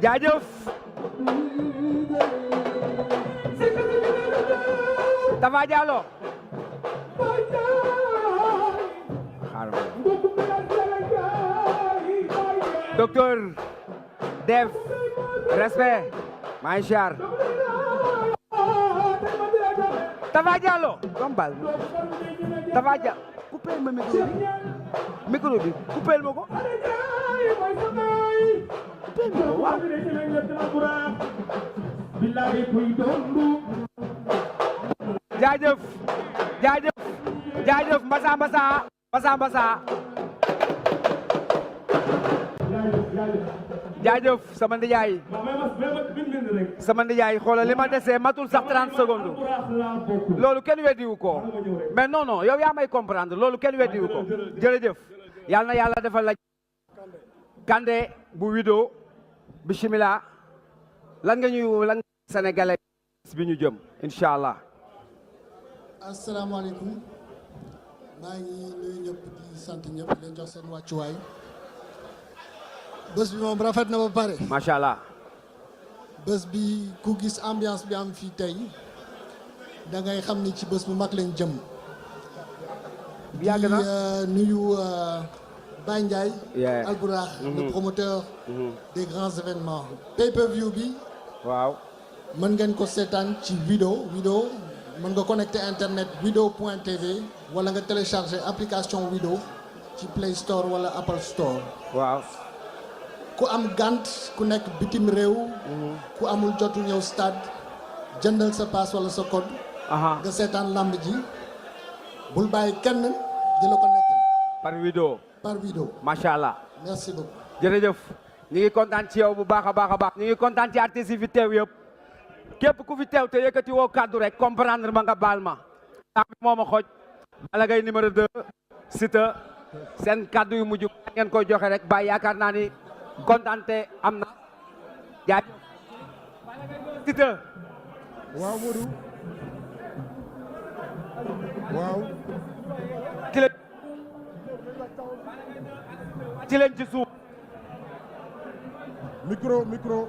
jaajëf Tafa Diallo xaaral docteur Dev respect maa ngi siyaar Tafa Diallo comme bal Tafa Diallo coupé ma micro bi coupé ma ko waaw jaajëf jaajëf jaajëf mbasa mbasa mbasa mbasa jaajëf sama ndijaay sama ndijaay xoolal li ma desee matul sax 30 secondes loolu kenn weddiwu ko mais non non yow yaa may comprendre loolu kenn weddiwu ko jërëjëf yal na yàlla defal la Kande bu wido bismillah lan nga sénégalais bi ñu jëm incha allah. asalaamaaleykum maa ngi nuyu ñëpp di sant ñëpp leen jox seen wàccuwaay bés bi moom rafet na ba pare. macha allah. bés bi ku gis ambiance bi am fii tey da ngay xam ni ci bés bu mag leen jëm. yàgg na di nuyu Baye Ndiaye. Albourakh le promoteur. des grands événements. pay-per-view bi. waaw. mën ngeen ko seetaan ci vidéo mën nga connecté internet video.tv wala nga télécharger application vidéo ci Play Store wala Apple Store. waaw. ku am gant ku nekk bitim réew. ku amul jotu ñëw stade jëndal sa passe wala sa code. nga seetaan lamb ji bul bàyyi kenn di la ko nekkal. par vidéo. macha allah. merci beaucoup. jërëjëf ñu ngi kontaan ci yow bu baax a baax a baax ñu ngi kontaan ci artistes yi fi teew yëpp képp ku fi teew te yëkkati woo kaddu rek comprendre ma nga baal ma. moo ma xooj Balla Gaye numéro 2 siteu seen kaddu yu mujj ngeen koy joxe rek bàyyi yaakaar naa ni kontaante am na jaajëf siteu. waaw Modou waaw. ci leen ci suuf. micro.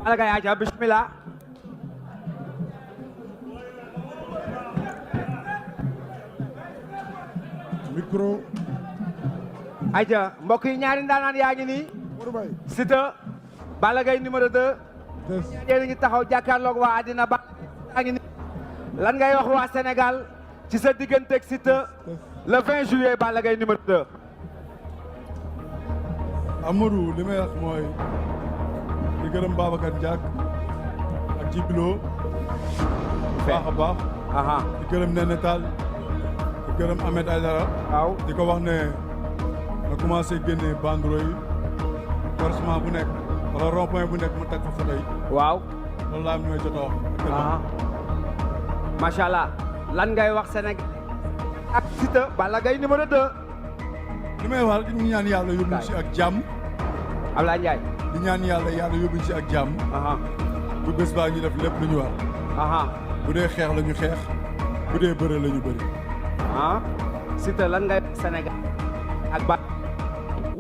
Balla Gaye aja bismillah. micro. aja mbokk yi ñaari ndaanaan yaa ngi nii. Siteu Balla Gaye numéro 2. yéen a ngi taxaw jàkkaarloog waa àddina ba yaa ngi nii. lan ngay wax waa Sénégal ci sa digganteeg Siteu le 20 juillet Balla Gaye numéro 2. Amadou li may wax mooy di gërëm Babacar Diak ak Djibilo baax a baax. di gërëm Néné Tall di gërëm Ahmed Aïdara. waaw di ko wax ne na commencé génne banderole yi croisement bu nekk wala rond-point bu nekk mu teg fa photo yi. waaw loolu laa am ñooy jot a wax. macha allah lan ngay wax Sénégal ak Siteu Balla Gaye numéro 2. li may wax di ñaan yàlla yóbbu si ak jàmm. Ablaye Ndiaye. di ñaan yàlla yóbbu si ak jàmm. bu bés baa ñu def lépp lu ñu war. bu dee xeex la ñu xeex bu dee bëre la ñu bëri. Siteu lan ngay Sénégal ak ba.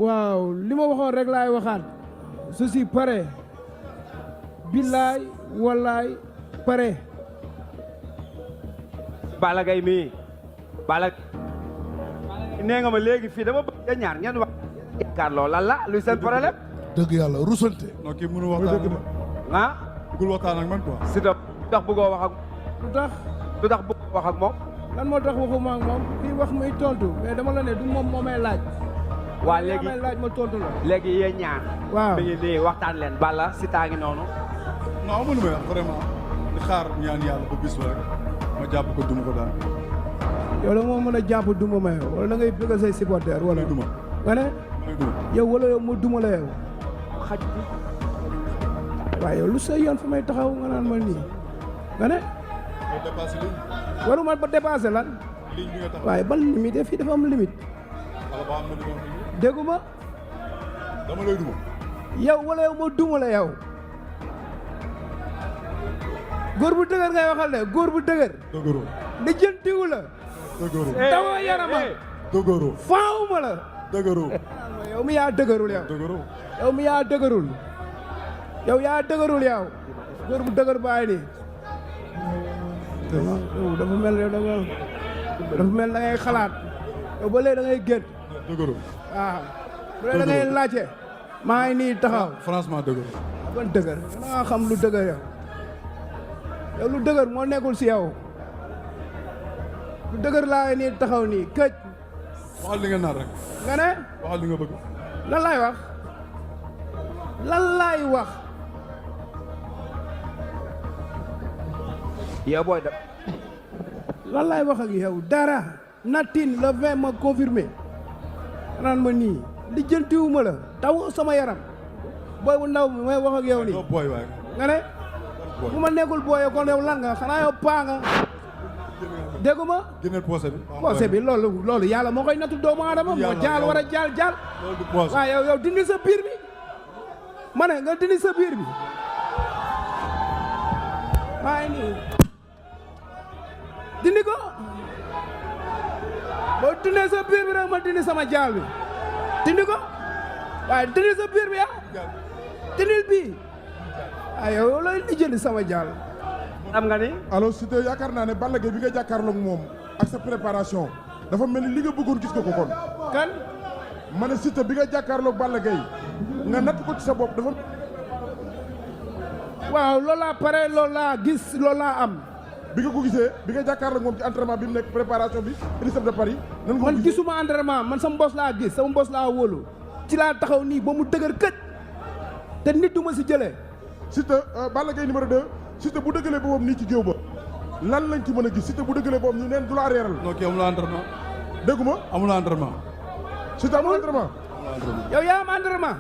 waaw li ma waxoon rek laay waxaat su si pare billaay wallaay pare. Balla Gaye mii Balla nee nga ma léegi fii dama bëgg ñaar ngeen wax jàkkaarloo lan la luy seen problème. dëgg yàlla rusante. non kii mënu waxtaan ak man. bëggul waxtaan ak man quoi. Siteu tax bëggoo wax ak. lu tax bëggoo wax ak moom. lan moo tax waxuma ak moom fii wax muy tontu mais dama la ne du moom moo may laaj. waa léegi may laaj ma tontu la. léegi yéen ñaar. waaw mi ngi nii waxtaan leen Balla Siteu ngi noonu. non amul lu may wax vraiment di xaar ñaan yàlla ba bis ba rek ma jàpp ko duma ko daal. yow la moo mën a jàpp duma ma yow wala da ngay bëgg say supporter wala. duma nga ne. yow wala yow ma duma la yow. xaj bi. waaw yow lu sa yoon fa may taxaw nga naan ma nii nga ne. dépassé ligne. waruma ba dépassé lan. ligne bi nga taxaw. waaye ban limite fii dafa am limite. wala ba am na limite. déggu ma. dama lay duma. yow wala yow ma duma la yow. góor bu dëgër ngay waxal ne góor bu dëgër. dëgëroo. ne jëntiwu la. dëgëroo. dawoo yarama. dëgëroo. faawuma la. dëgëroo. yow mi yaa dëgërul yow. yow mi yaa dëgërul. yow yaa dëgërul yow. góor bu dëgër baay nii. dafa mel ne dafa mel da ngay xalaat. yow ba léegi da ngay gént. dëgërul. waaw. bu dee da ngay laajte. maa ngi nii taxaw. franchement dëgërul. ban dëgër da nga xam lu dëgër yow. yow lu dëgër moo nekkul si yow. lu dëgër laa nii taxaw nii këj. waxal li nga nar rek. nga ne. waxal li nga bëgg. lan laay wax. lan laay wax. yow booy da. lan laay wax ak yow dara. natin le 20 ma confirmé. naan ma nii lijjantiwuma la taw sama yaram. booy bu ndaw bi may wax ak yow nii. booy waay. nga ne. bu ma nekkul booy kon yow lan nga xanaa yow paa nga. déggu ma. génneel poosé bi. poosé bi loolu yàlla moo koy nattu doomu aadama moo jaal war a jaal. loolu du poosé. waaw yow dindi sa biir bi. ma ne nga dindi sa biir bi. maa ngi nii. dindi ko. boo dindee sa biir bi rek ma dindi sama jaal bi. dindi ko. waaye dindi sa biir bi ah. dindil bii. waaye yow looy lijjanti sama jaal. am nga ni. alors Siteu yaakaar naa ne Balla Gaye bi nga jàkkaarloog moom ak sa préparation dafa mel ni li nga bëggoon gis nga ko kon. kan. ma ne Siteu bi nga jàkkaarloog Balla Gaye nga natt ko ci sa bopp dafa. waaw loolu laa pare loolu laa gis loolu laa am. bi nga ko gisee bi nga jàkkaarloog moom ci entraînement bi mu nekk préparation bi INSEP de Paris. nan nga ko man gisee gisuma entraînement man sama mbos laa gis sama mbos laa wóolu. ci laa taxaw nii ba mu dëgër kët. te nit du ma si jëlee. Siteu Balla Gaye numéro 2 Siteu bu dëggalee boppam nii ci géew ba lan lañ ci mën a gis Siteu bu dëggalee boppam ñu neen du la reeral. non kii amul entraînement. dégguma amul entraînement. Siteu amul entraînement. yow yaa am entraînement.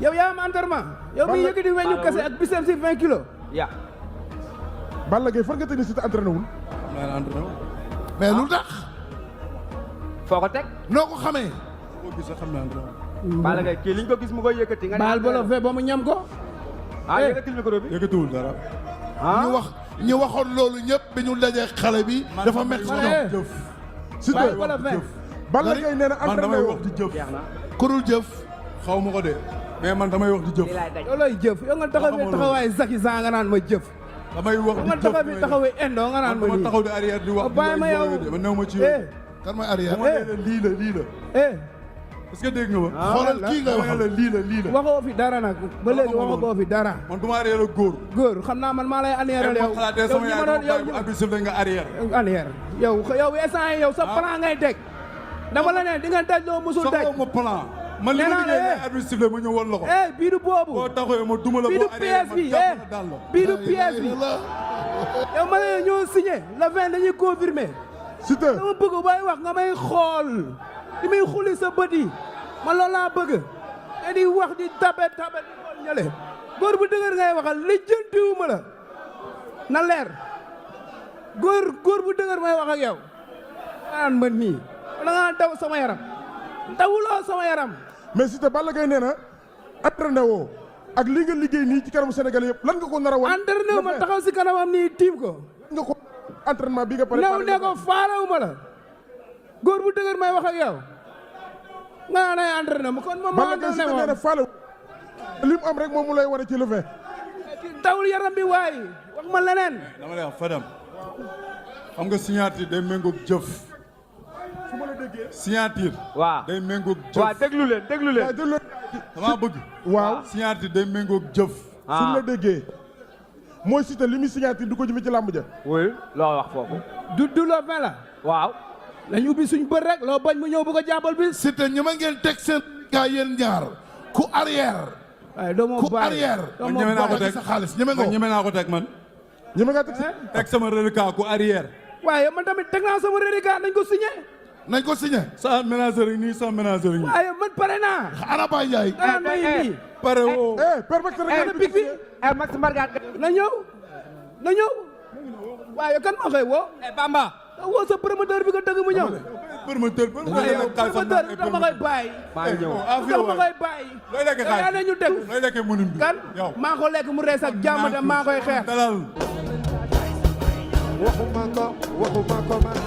yow yaa am entraînement. yow mi yëkkati weñu kese ak biceps si 20 kilos. ya. Balla Gaye fan nga teg ni Siteu entraîné wul. am na entraînement. mais lu tax. foo ko teg. noo ko xamee. boo gisee xam naa entraînement. Balla Gaye kii liñ ko gis mu koy yëkkati. nga ne baal ba la fee ba mu ñam ko. ah yëkkatil micro bi. yëkkatiwul dara. ñu waxoon loolu ñëpp bi ñu dajee xale bi. dafa métti si ñoom. jëf. Siteu wala fee. Balla Gaye nee na man entraîné damay woo. wax di jëf. jeex na. kurul jëf. xaw ma ko de. mais man damay wax di jëf. lii laay daj. yow looy jëf yow nga taxaw fi taxawaay Zaki Sa nga naan ma jëf. damay wax yow di nga jëf. taxaw fi taxawee Endo nga naan ma man nii. taxaw di arrière di wax. bàyyi ma yow. man néew ma ci eh yow. kan mooy arrière. dama ne la lii la lii la. eh. est-ce que dégg nga ma. xoolal kii nga dama ne wax. la lii la lii la. waxoo fi dara nag ba léegi waxoo fi dara. man du ma arrière ak góor. góor xam naa man maa lay arrière yow. ma xalaatee sama yaay dama bàyyi bu abusif la nga arrière. arrière yow instant yi yow sa plan ngay teg. dama la ne di nga daj loo musul daj. soxla ma plan. man li ma liggéey ne abusif la ma ñëw woon la ko. bii du boobu. boo taxawee ma duma la bii boo du arrière pièce ma bi jàpp la daal la. bii du pièce bi. yow ma ne ñoo signé le 20 dañuy confirmé. Siteu dama bëgg bay wax nga may xool. di may xuli sa bët yi. man loolu laa bëgg. te di wax di tapette di xool ñële. góor bu dëgër ngay waxal lijjantiwuma la. na leer. góor bu dëgër may wax ak yow. naan man nii. da ngaa daw sama yaram. dawuloo sama yaram. mais Siteu Balla Gaye nee na entraîné woo ak li nga liggéey nii ci kanamu Sénégal yëpp lan nga ko nar a wan. entraîné ma taxaw si kanamam nii tiim ko. nga ko entraînement bi nga pare. new ne ko faalewuma la. góor bu dëgër may wax ak yow. nga nay entraîné ma kon moom Balla Gaye Siteu nee na faale li mu am rek moom mu lay wane ci le 20. tawul yaram bi waay wax ma leneen. dama lay wax Fadam. xam nga signature day méngoog jëf. su ma la déggee. signature. waaw day méngoog jëf. waaw déglu leen déglu leen. waaw déglu dama bëgg. waaw signature day méngoog jëf. su ma la déggee. mooy Siteu li muy signature du ko jëfe ci làmb ja. oui loo wax foofu. du loo fin la. waaw. nañ ubbi suñ bët rek loo bañ mu ñëw bu ko jàppal bi. Siteu ñi ma ngeen teg seen gaa yéen ñaar ku arrière. waaye doo ma ku bàyyi arrière. doo man ma ñeme naa ko bàyyi. teg sa xaalis ñeme nga man ko. ñeme naa ko teg man. ñeme nga teg si. teg sama reliquat ku arrière. waaye man tamit teg naa sama reliquat nañ ko signé. nañ ko signé. sa ménageur nii sa ménageur nii. waaye man pare naa. ana Baye Ndiaye. nga naan may nii. pare woo. perfect rek. ana big bi. Max Mbargane. na ñëw. na ñëw. waaye kan moo koy woo. Bamba. woo sa promoteur bi nga dëgg mu ñëw. promoteur waaye yow promoteur bi tax ma koy bàyyi. maa ngi ñëw. tax ma koy bàyyi. looy lekk xaalis yaa ne ñu dégg. looy lekk mënum bi. kan yow maa ko lekk mu rees ak jàmm de maa koy xeex. dalal. waxuma ko man